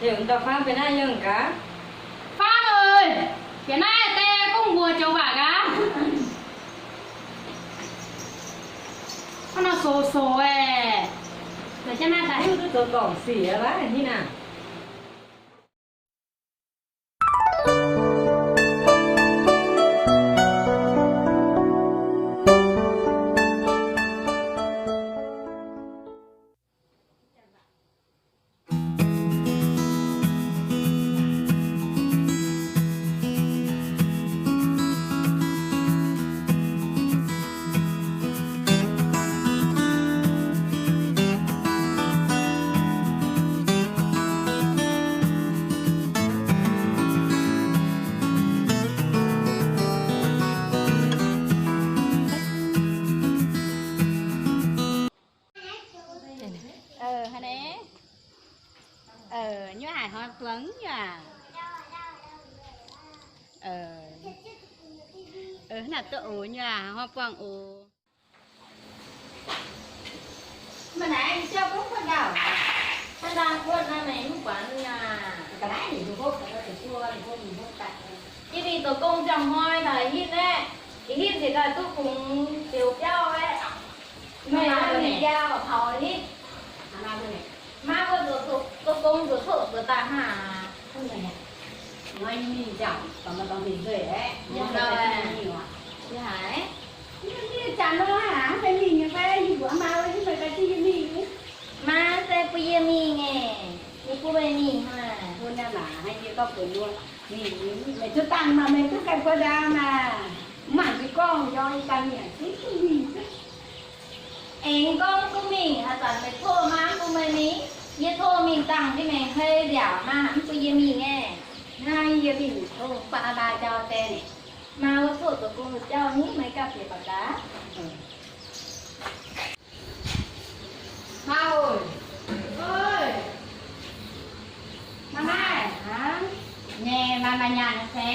Heuc dauh faam bieqc naaiv yiem gaax. Faam aac, bieqc naaiv die gong mbuox joux waac gaax. Hnangv nor sox sox aeqv, zoux jienv naaiv daaih hiuv duqv zoux dorngc sic aqv, hiuv naaic. Hnangv naaiv, nyuoqc haic hnoi buangh nyuoqc. Hnangv naaic duqv oc nyuoqc, hnoi buangh oc. Maaih naaiv jauv gunv kuotv ndau, hnangv ndau kuotv naaiv meih mv buatc aqv. Yie mingh zoux gong ziangh hnoi daaih hitv naeqv, hitv nzengc daaih duqv kungx zioux biauv aeqv. Meih mingh njaaux taux hitv. Maa mbuo zoux gong zoux coqv zoux daaih hnangv aqv. Yie mingh njaaux, dorngx maaih dorngx mingh nzueic aeqv. Yie haiz, yie haiz, yie zanc nor hnangv haaix mingh nyei fai yie mbuox maa wuov, yie meih ganh zingh yie mingh. Maa se bun yie mingh aeqv, yie bun meih mingh hnangv. Bun naaiv maah, yie gorngv mbuox mbuo, meih duqv dangh maah, meih duqv gaengh buo ndaangc maah. Mv mangc yie gorngv njorngh yie ganh mingh aqv, zingv duqv mingh. Aengx gorngv duqv mingh, haaix zanc meih tov maa mv bun meih mingh, yie tov mingh dangh jienv meih hei nziaauc, maa mv bun yie mingh aeqv. Naaiv yie mingh tov ba'naa baa jauv deix. Maa wuov coqv zoux gong zoux biauv nyei, meih gapv bieqc baac gaax. Maa oc, maa maaih hnangv nyei, maaih maaih nyaanh nyei se,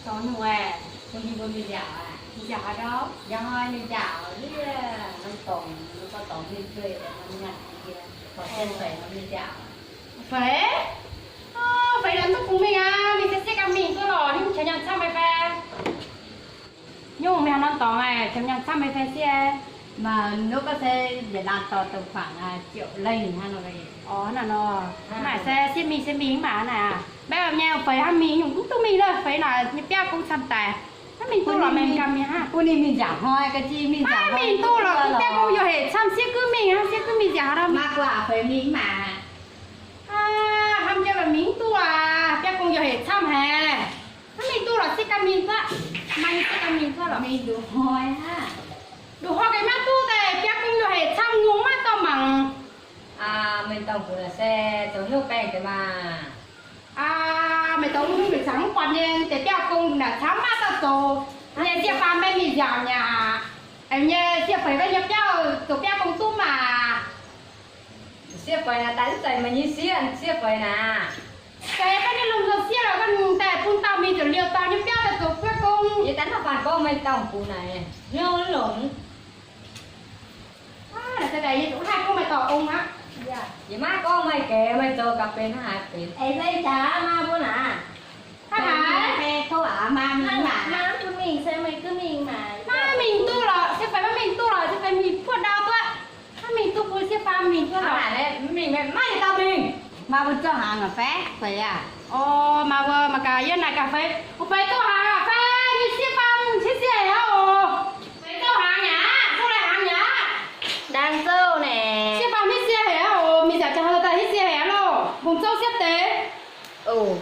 dorngx nyungc aeqv, bun yie mbuo mingh nziaauc aqv. Mingh nziaauc haaix ndau? Nziaauc hnoi mingh nziaauc ndiev norm dorngx, norm dorngx mingh zueih, norm nyaanh jiex, dorngx se feix nor mingh nziaauc. Feix? Feix naaic mv duqv kungx mingh aqv. Mingh se sieqv ganh mingh duqv lorqc, ninh mv qiemx nyaanh camv fai fai? Nyungc mingh haaix norm dorngx aeqv, qiemx nyaanh camv fai fai sieqv? Maaih nduov gorngv se yietc laanh dorh dongh kuangc ziouc lengh hnangv nor. Orv, hnangv naaic nor. Naaic se sieqv mingh se mingh mv baac naaic aqv. Maiv baac nyei feix hnangv mingh nyungc mv duqv mingh lorqc. Feix naaic nyei biauv gong camv daic. Maiv mingh duqv lorqc, mingh ganh mingh hnangv. Bun ninh mingh nziaauc hnoi ga'jiex mingh nziaauc hnoi. Maiv mingh duqv lorqc, biauv gong yaac hec camv, sieqv gunv mingh hnangv, sieqv gunv mingh nziaauc hnoi. Maa guaax feix mingh mv baac hnamv jienv mingh mv duqv aqv. Biauv gong yaac hec camv haic. Maiv mingh duqv lorqc, sieqv ganh mingh duqv. Maaih nyei sieqv ganh mingh duqv lorqc. Mingh nduqc hnoi aqv. Nduqc hnoi gengh maiv duqv daaih, biauv gong yaac hec camv, ngongh maiv dauh mangc. Meih dorh mbuo naaic se zoux hnyouv baengh deix maah. Meih dorh mbuo mingh caux mv buatc nyei deix biauv gong naaic camv maiv dauh zoux. Nyei sieqv faam maiv mingh nziaauc nyei aqv. Aengx nyei sieqv feix maiv nyei biauv zoux biauv gong duqv maah. Sieqv feix naaic daaih mv zeiz meih nyei sieqv, sieqv feix naaic. Feix fai ninh longc nzunc sieqv lorqc, ganh daaih bun dauh mingh ziouc liouh dauh nyei biauv daaih zoux biauv gong. Yie daaih hnamv faanh gorngv meih dorh mbuo naaic hnyouv longx. Naaic se daaih yie zuqc haih gorngv meih dorh ong aqv. Yie maiv gorngv meih geix, meih zoux gaax benx hnangv haaix benx. Eix se jaax maa mbuo naaic. Hnangv haaix? Tov aqv, maa mingh maah. Maa mv bun mingh se meih gunv mingh maah. Maiv mingh duqv lorqc, sieqv feix maiv mingh duqv lorqc, sieqv feix mingh buov ndau duqv. Maiv mingh duqv bun sieqv faam mingh duqv lorqc. Mv mingh, maiv yietc dauh mingh. Maa mbuo zorqv hnaangx aqv fai? Feix aqv. Orv, maa mbuo mangc gaax yiem naaic gaax feix. Feix zorqv hnaangx aqv fai? Nyei sieqv faam mingh sieqv sieqv aqv oc. Feix zorqv hnaangx aqv, zorqv lai hnaangx aqv. Ndaang zouv naaic. Sieqv faam hitv sieqv haic aqv oc. Mingh nziaauc jangx daaih hitv sieqv haic aqv loh. Bungx zouv sieqv deix. Oc.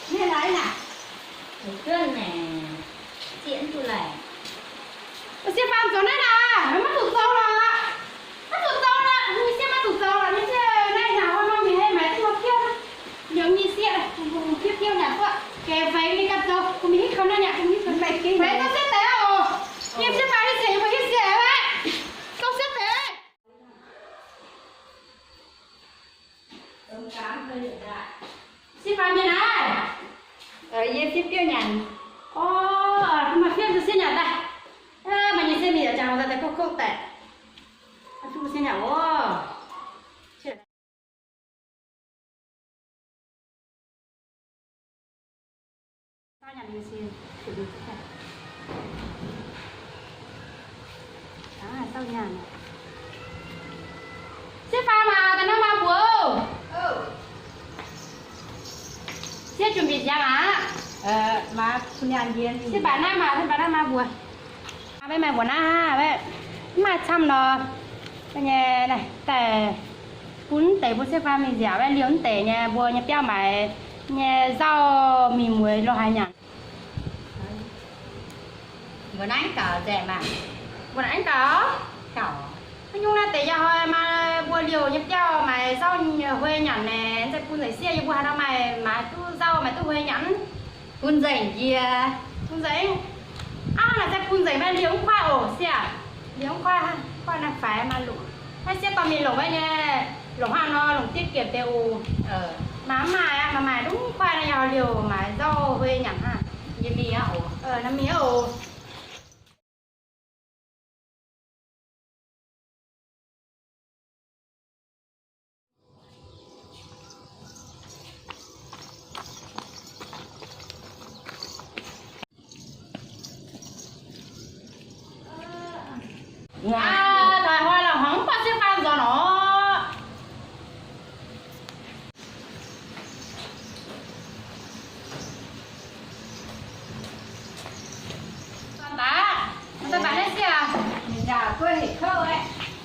Mv duqv naaic, zieqv mv duqv laic. Sieqv faam zoux naaiv naaic, maiv zuqc zoux lorqc. Maiv zuqc zoux lorqc, nyei sieqv maiv zuqc zoux lorqc, nyei sieqv naaiv nyanc hnoi nor mingh hei maaiz duqv nor piouv. Liuz nyei sieqv, piouv piouv nyanc duqv, geix feix mingh ganh zoux, bun mingh hitv koi naaiv nyanc, bun mingh hitv feix. Feix zouv sieqv deix oc. Nyei sieqv faam hitv sieqv, yie mbuo hitv sieqv aqv. Zouv sieqv deix. Sieqv faam mienh naaiv. Yie fiev biouv nyanc. Orv, maaih fiev nzunc sieqv nyanc daaih. Maaih nyei sieqv mingh yaac jangx daaih daaih kouv kouv daaih. Mbuo cien nyanc oc. Sieqv faam maah, daaih naaiv maa mbuox. Sieqv juonc mbic nziaamv aqv. Sieqv baac naaiv maah, sieqv baac naaiv maa mbuox. Maiv maaih mbuox naaiv aqv, maiv maaih camv nor. Nyei daaih bun mv deix mbuo sieqv faam mingh nziaauc, maiv liouh mv deix nyei mbuo nyei biauv maaiz nyei nzauv mingh mueiz lorz haaix nyanc. Mbuo naaiv gaux nzengc maah. Mbuo naaiv gaux. Gaux. Nyungc naaiv deix yaac hnoi maa mbuo liouh nyei biauv maaiz nzauv nyei huei nyanc naaic, nzengc bun nzengc sieqv yie mbuo haaix nor maaih, maaiz duqv nzauv maaiz duqv huei nyanc. Bun nzengc njiec. Bun nzengc. Aav, naaic se bun nzengc maiv liouh mv kuaaiv oc sieqv. Liouh mv kuaaiv, kuaaiv naaiv faix maaih longc. Naaiv sieqv dorh mingh longc maiv nyei, longc hnangv nor longc diqv giemc deix oc. Maaih mv maaih aqv, maaih maaih duqv mv kuaaiv naaiv yaac liouh maaiz nzauv huei nyanc hnangv. Yie mingh aqv oc. Naaiv mingh aqv oc. Aa, taux hnoi lorqc, hmuangx mv baac sieqv faam nzuonx oc. Nzuonx daaih, nzuonx daaih naaiv sieqv aac.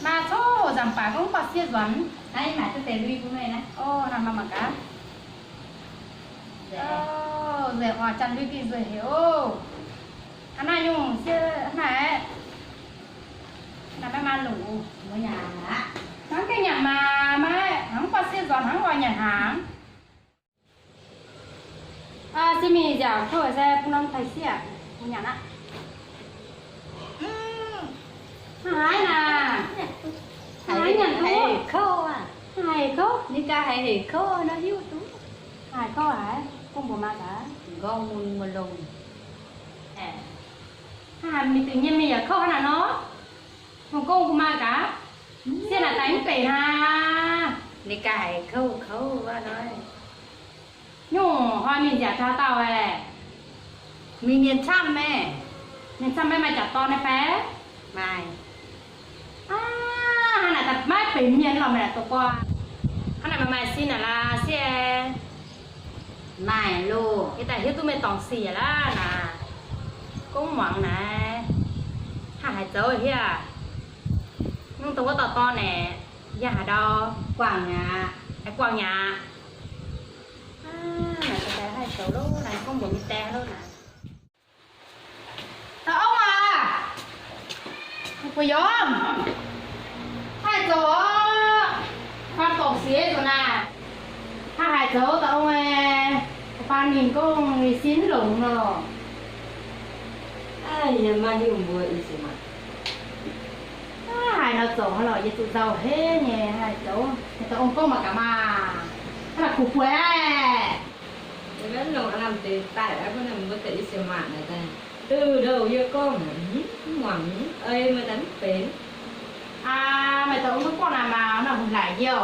Maaih coqv nzamc baac gorngv mv baac sieqv nzuonx. Naaiv maaih duqv deix lui bun meih naaiv. Naaiv maaih mangc gaax. Nzueic oc, janx lui gengh nzueic haic oc. Hnangv naaiv nyungc sieqv hnangv naaiv. Naaiv maiv maaih longc, mbuo nyanc aqv. Hnangv gengh nyanc maah, maiv hnangv mv baac sieqv nzuonx hnangv oix nyanc hnaangx. Sieqv mingh nziaauc kouv se bun norm taaih sieqv, mbuo nyanc aqv. Haaix naaic? Haaix nyanc duqv? Haiz kouv aac. Haiz kouv? Ninh gaax haiz hec kouv nor hiuv duqv. Haiz kouv haiz, gorngv mbuox maa gaax. Nqorngv mun muoz longx. Hnangv haaix mingh deix nyei mingh yaac kouv hnangv naaic nor. Hungh gong mbuo maa gaax. Sieqv naaic daaih mv benx hnangv. Ninh gaax haiz kouv kouv wuov nor. Nyungc hnoi mingh nziaauc taux dauh aeqv. Mingh mienh camv maah. Mienh camv maiv maaih jaax dorn nyei fai? Maaih. Aav, hnangv naaic daaih maiv benx mienh lorqc, meih naaic doqc buo. Hnangv naaic maaih maaih sin naaic laaix sieqv. Maaih loh. Yie daaih hiuv duqv meih dorngc sic laav naaic. Gorngv muangx naaic. Hnangv haaix zoux hiuv aac? Mv dongh wuov dauh dorn naaic, yie haaix ndau guangc mi'aqv. Guangc mi'aqv. Aav, naaic daaih haih zoux lov, naaic gorngv mbuox mingh die lov naaic. Dauh ong aac, mbuo yiem, haih zoux oc. Faam dorngc sic zuqc naaic, hnangv haaix zoux dauh ong aeqv, faam ninh gorngv ninh sin longx nor. Yie maiv hiuv mbuo i sic maah. Haaix nor zoux hnangv lorqc, yie zuqc nzauh henv nyei, haih zoux. Dauh ong gorngv mangc gaax maah. Hnangv naaic kuv bueix. Mv longc aav lamh deix daaih aqv, mbuo deix i sic maah naaic daaih. Duqv ndouh yie gorngv, mv muangx, ei meih daaih mv benx. Aa, meih dauh ong mv buangh naaic maah, naaic hungh laic yie oc.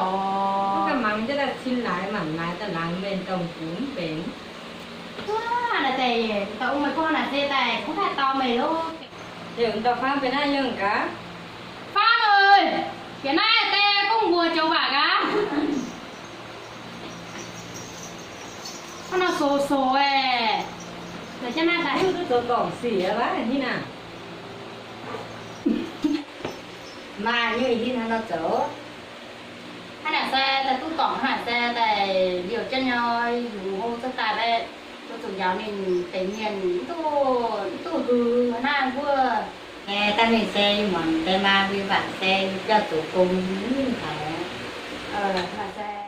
Mv ganh mangc jienv daaih cin laaix mangc laaix daaih laangz mienh dongh kuv mv benx. Aa, naaic daaih, dauh ong meih gorngv naaic se daaih kuv haih dau meih loh. Yie dauh faam benx naaiv yiem gaax. Faam aac, bieqc naaiv deix gorngv mbuox joux waac gaax. Hnangv nor sox-sox aeqv. Naaic jienv naaiv daaih hiuv duqv zoux dorngc sic aqv, hnangv naaic. Maaih nyei hnangv nor zoux. Hnangv naaic se daaih duqv dorngc, hnangv naaic se daaih liouh jienv nyei, yungz hlo cuotv daaih, mbuo zuqc njaaux ninh deix mienh mv duqv, mv duqv huix naaiv mbuo. Daaih mingh se yie muangx deix maa mbuo mv baac se yie biauv zoux gong mv haiz.